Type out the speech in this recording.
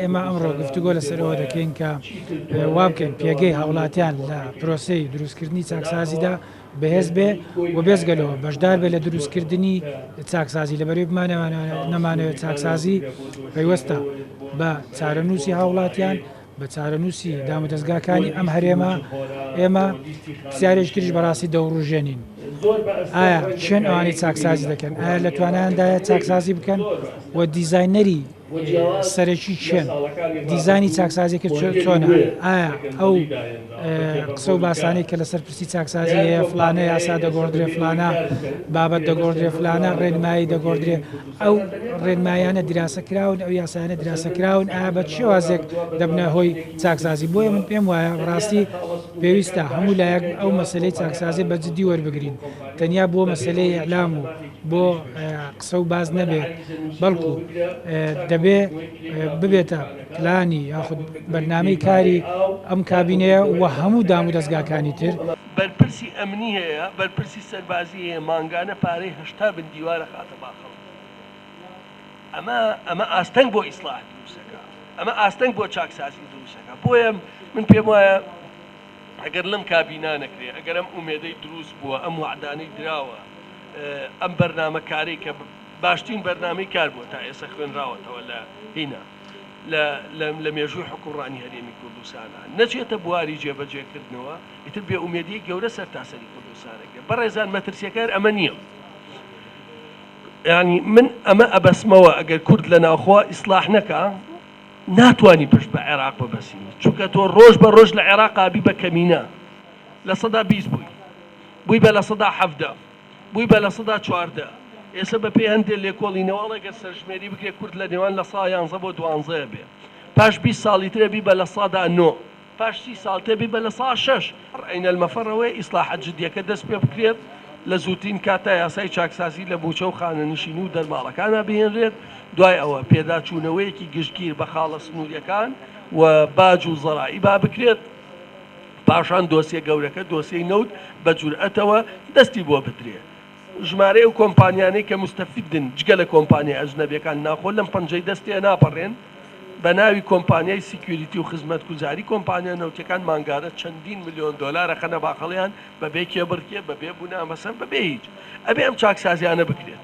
ئێمە ئەمڕۆ گفتوگۆ لەسەر ئەوە دەکەین کە وا بکەین پێگەی هاوڵاتیان لە پرۆسەی دروستکردنی چاکسازیدا بەهێز بێ و بێزگەلەوە بەشدار بێ لە دروستکردنی چاکسازی لەبەرەی بمانەوە نەمانەوێت چاکسازی پەیوەستە بە چارەنووسی هاوڵاتیان، بە چارەنووسی دامودەزگاکانی ئەم هەرێمە. ئێمە پرسیارێکی تریش بەڕاستی دەوروژێنین، ئایا چێن ئەوانەی چاکسازی دەکەن؟ ئایا لە توانایاندایە چاکسازی بکەن؟ و دیزاینەری سەرەکی چێن؟ دیزانی چاکسازیەکە چۆنە؟ ئایا ئەو قسە و باسانەی کە لەسەر پرسی چاکسازی هەیە، فلانە یاسا دەگۆڕدرێ، فلانە بابەت دەگۆڕدرێ، فلانە ڕێنمایی دەگۆڕدرێ، ئەو ڕێنمایانە دراسە کراون؟ ئەو یاسایانە دراسە کراون؟ ئایا بە شێوازێک دەبنە هۆی چاکسازی؟ بۆیە من پێم وایە ڕاستی پێویستە هەموو لایەک ئەو مەسلەی چاکسازی بە جدی وەربگرین، تەنیا بۆ مەسلەی ئیعلام و بۆ قسە و باز نەبێت، بەڵکو دەبێ ببێتە پلانی یاخود بەرنامەی کاری ئەم کابینەیە و هەموو دام و دەستگاکانی تر. بەرپرسی ئەمنی هەیە، بەرپرسی سەربازی هەیە، مانگانە پارەی 80 بن دیوارە خاتە باخەڵ. ئەمە ئاستەنگ بۆ ئیسلاح دروستەکە، ئەمە ئاستەنگ بۆ چاکسازی دروستەکە. بۆیە من پێم وایە ئەگەر لەم کابینا نەکرێ، ئەگەر ئەم ئومێدەی دروست بووە، ئەم وعدانەی دراوە، ئەم بەرنامە کارەی کە باشترین بەرنامەی کار بووە تا ئێستا خوێنراوەتەوە لە هینا لە مێژووی حکومڕانی هەرێمی کوردستانە، نەچێتە بواری جێبەجێکردنەوە، ئیتر بێ ئومێدی گەورە سەرتاسەری کوردستانەکە. بەڕێزان، مەترسیەکە ئەمە نییە. ینی من ئەمە ئەبەسمەوە، ئەگەر کورد لە ناوخۆ ئیسلاح نەکا، ناتوانانی پشت بە عێراق ببەسی، چونکە تۆ ڕۆژ بە ڕۆژ لە عێراق ئابی بە کەمینە. 20% بووی بە 17% بووی، بە 14%. ئێستا بە پێی هەندێک لێکۆڵینەوە، ئەگەر سەرژمێری بکرێت، کورد لە نێوان 11% بۆ 12 بێ. پاش 20 ساڵی ترە بی بە 9%، پاش 30 ساڵ تێبی بە 6%. ئەین المەفەر ئەوەیە ئیسلاحە جدیەکە دەست پێ بکرێت، لە زووترین کاتا یاسای چاکسازی لە موچە و خانەنشینی و دەرماڵەکانە بهێنرێت. دوای ئەوە پێداچوونەوەیەکی گشتگیر بە خاڵە سنووریەکان و باج و زەرائیبا بکرێت. پاشان دۆسیە گەورەکە، دۆسیەی نەوت، بە جورئەتەوە دەستی بۆ بدرێ. ژمارەی ئەو کۆمپانیانەی کە مستەفیدن، جگە لە کۆمپانیا ئەجنەبیەکان، ناخۆ لەم پەنجەی دەستێ ناپەڕێن. بە ناوی کۆمپانیای security و خزمەتگوزاری کۆمپانیا نەوتەکان مانگانە چەندین ملیۆن دۆلار خەنە باخەڵیان، بەبێ کێبڕکێ، بەبێ بوونامەسەر، بەبێ هیچ. ئەبێ ئەم چاکسازیانە بکرێت.